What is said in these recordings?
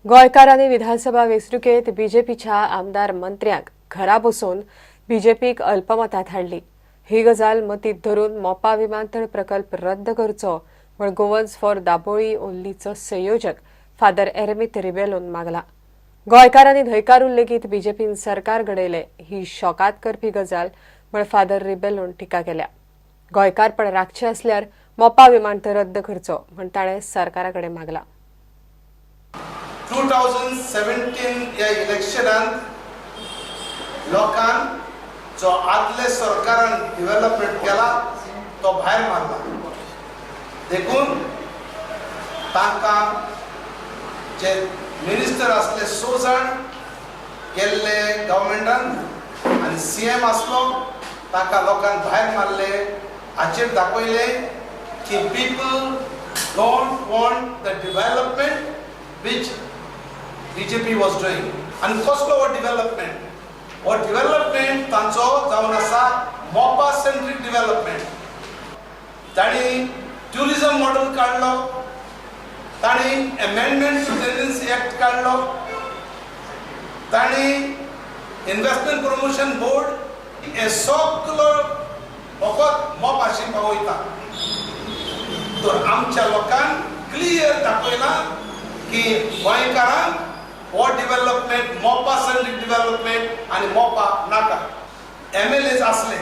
गोंयकारांनी विधानसभा वेंचणुकेत बीजेपीच्या आमदार मंत्र्यांक घरा बसोवन बीजेपीक अल्पमतात हाडली. ही गजाल मतींत धरून मोपा विमानतळ प्रकल्प रद्द करचो म्हूण गोवन्स फॉर दाबोळी ओनलीचो संयोजक फादर एरमीत रिबेलोन मागला. गोंयकारांनी न्हयकारून लेगीत बीजेपीन सरकार घडयलें ही शॉकात करपी गजाल म्हूण फादर रिबेलोन टिका केल्या. गोंयकारपण राखचें आसल्यार मोपा विमानतळ रद्द करचो म्हूण ताणें सरकारा कडेन मागला. 2017 ह्या इलेक्शनान लोकांक जो आदले सरकारान डेव्हलपमेंट केला तो भायर मारला. देखून तांकां जे मिनिस्टर आसले 6 जाण गेल्ले गव्हर्मेंटान आनी सी एम आसलो ताका लोकांक भायर मारले. हाचेर दाखयलें की people don't want the development which BJP was doing. आनी कसलो हो डेव्हलपमेंट? हो डेव्हलपमेंट तांचो जावन आसा मोपा सेंट्रीक डेव्हलपमेंट. तांणी ट्युरिजम मॉडल काडलो, तांणी अमेंडमेंट टू टेनन्सी एक्ट काडलो, तांणी इन्व्हेस्टमेंट प्रमोशन बोर्ड हे सगलो फकत मोपाशी पावयता. तर आमच्या लोकांक क्लियर दाखयलां की गोंयकारांक हो डेव्हलपमेंट मोपा सेंट्रीक डेव्हलपमेंट आनी मोपा नाका. एम एल एज आसले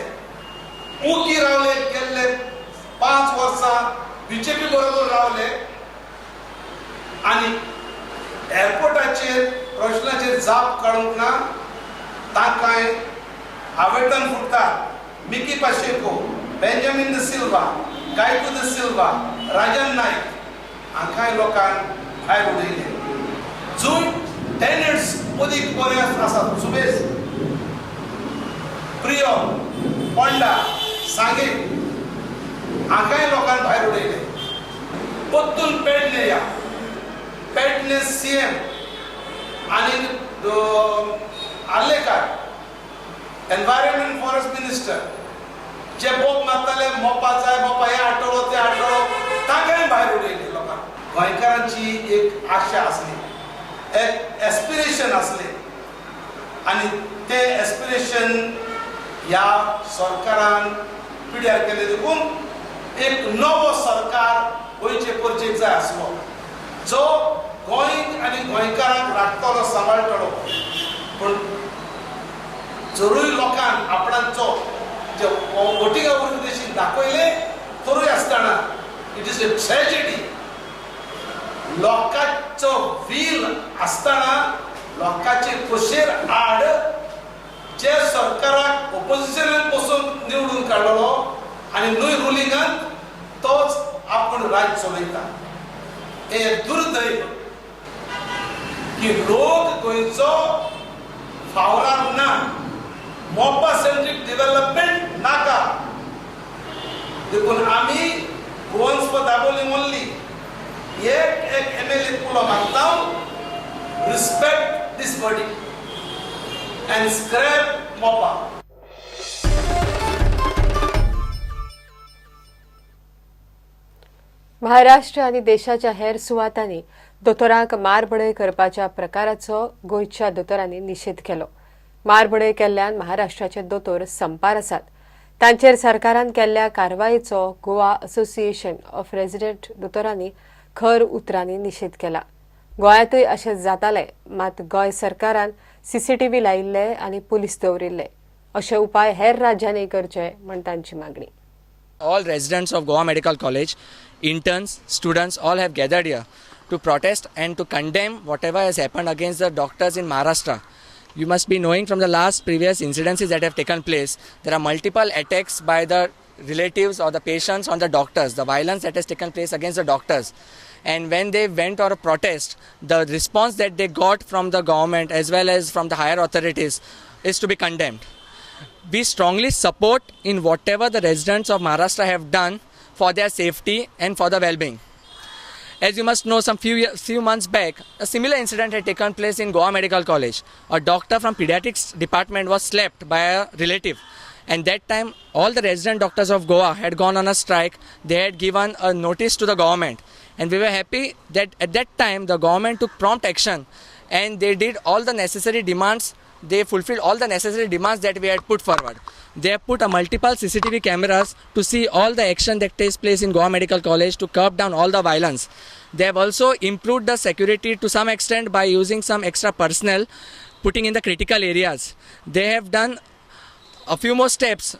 उकी रावले गेल्ले 5 वर्सां बीजेपी बरोबर रावले आनी एअरपोर्टाचेर प्रश्नाचेर जाप काडूंक ना. तांकांय आवेदन फुट्टा. Mickey Pacheco, Benjamin the Silva, गायकू the Silva, Rajan Naik हांकांय लोकांक भायर उडयले. जून टेनंट्स अदीक बरे आसात, सुबेज, प्रियो, पोंडा, सांगे हांकांय लोकांक भायर उडयले. परतून पेडणे या पेडणे सी एम आनी आर्लेकार एनवायरमेंट फॉरेस्ट मिनिस्टर जे बोब मारताले मोपा जाय मोपा हे आठवडो ते आठवडो तांकांय भायर उडयले लोकांक. गोंयकारांची एक आशा आसली, एक एस्पिरेशन आसलें आनी तें एस्पिरेशन ह्या सरकारान पिड्यार केलें. देखून एक नवो सरकार गोंयचे परचेक जाय आसलो जो गोंय आनी गोंयकारांक राखतलो, सांबाळटलो. पूण जरूय लोकांक आपणाचो जे वोटिंगा वरवीं तशी दाखयलें तरूय आसतना it is a tragedy. लोकांचो वील आसतना लोकांचे खोशेर आड जे सरकाराक ओपोजिशनान बसून निवडून काडलेलो आनी न्हय रुलिंगान तोच आपूण राज्य चलयता. हें दुर्दैव की लोक गोंयचो फावरार ना, मोपा सेंट्रीक डेव्हलपमेंट नाका. देखून आमी गोवन्स फॉर दाबोली ओनली एक एक एम एल ए उलो मागता, Respect this verdict and scrap Mopa. Maharashtra आनी देशाच्या हेर सुवातांनी दोतोरांक मारबडय करपाच्या प्रकाराचो गोंयच्या दोतोरांनी निशेध केलो. मारबडय केल्ल्यान महाराष्ट्राचे दोतोर संपार आसात. तांचेर सरकारान केल्ल्या कारवायेचो गोवा असोसिएशन ऑफ रेजिडेंट दोतोरांनी खर उतरांनी निशेध केला. गोंयांतूय अशें जातालें, मात गोंय सरकारान सीसीटीव्ही लायिल्ले आनी पुलीस दवरिल्ले. अशे उपाय हेर राज्यांनी करचे म्हण तांची मागणी. All residents of Goa Medical College, interns, students, all have gathered here to protest and to condemn whatever has happened against the doctors in Maharashtra. You must be knowing from the last previous incidences that have taken place, there are multiple attacks by the relatives or the patients on the doctors, the violence that has taken place against the doctors. And when they went on a protest, the response that they got from the government as well as from the higher authorities is to be condemned. We strongly support in whatever the residents of Maharashtra have done for their safety and for the well-being. As you must know, some few months back, a similar incident had taken place in Goa Medical College. A doctor from pediatrics department was slapped by a relative. And that time, all the resident doctors of Goa had gone on a strike. They had given a notice to the government. And we were happy that at that time the government took prompt action and they did all the necessary demands. They fulfilled all the necessary demands that we had put forward. They have put a multiple CCTV cameras to see all the action that takes place in Goa Medical College to curb down all the violence. They have also improved the security to some extent by using some extra personnel, putting in the critical areas. They have done a few more steps.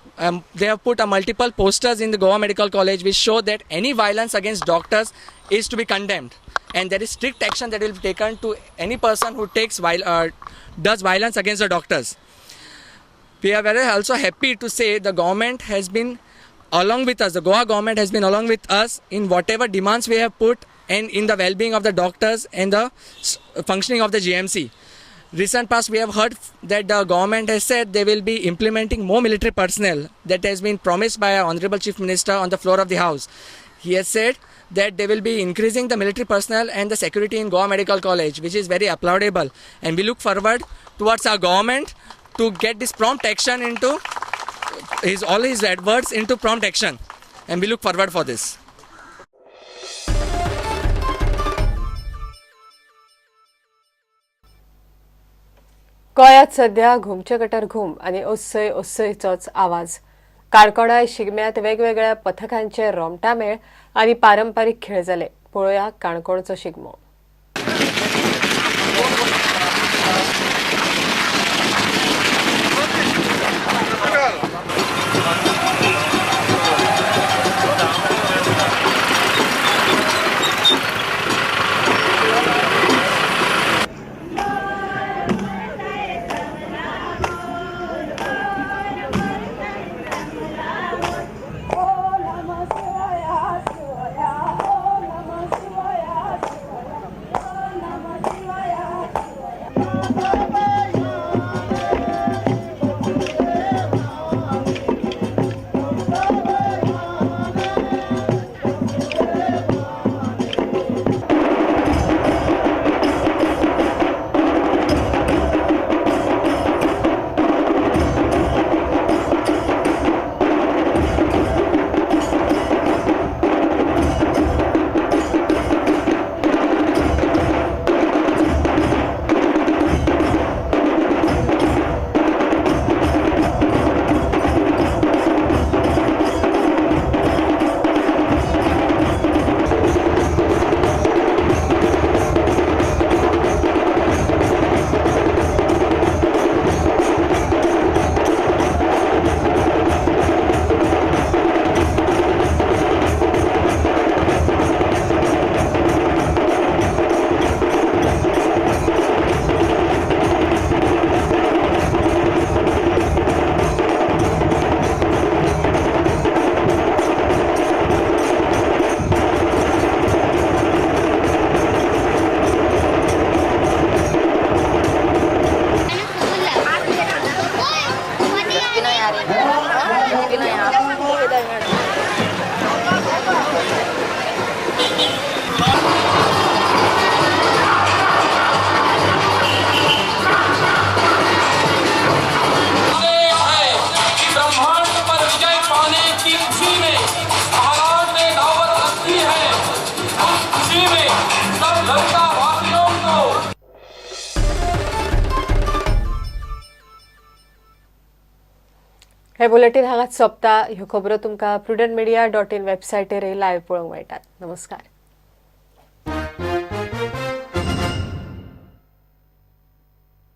They have put a multiple posters in the Goa Medical College which show that any violence against doctors is to be condemned, and there is strict action that will be taken to any person who takes does violence against the doctors. We are very also happy to say the government has been along with us, the Goa government has been along with us in whatever demands we have put and in the well-being of the doctors and the functioning of the GMC. Recent past, we have heard that the government has said they will be implementing more military personnel. That has been promised by our Honorable Chief Minister on the floor of the House. He has said that they will be increasing the military personnel and the security in Goa Medical College, which is very applaudable. And we look forward towards our government to get this prompt action into his all his adverts into prompt action. And we look forward for this. गोंयांत सध्या घुमचे gutter घूम आनी ओस्सय ओस्सयचोच आवाज. काणकोणाय शिगम्यांत वेगवेगळ्या पथकांचे रोमटामेळ आनी पारंपारीक खेळ जाले. पळोवया काणकोणचो शिगमो. हे बुलेटीन हांगाच सोंपता. ह्यो खबरो तुमकां prudentmedia.in वेबसायटीर लायव्ह पळोवंक मेळटात. नमस्कार.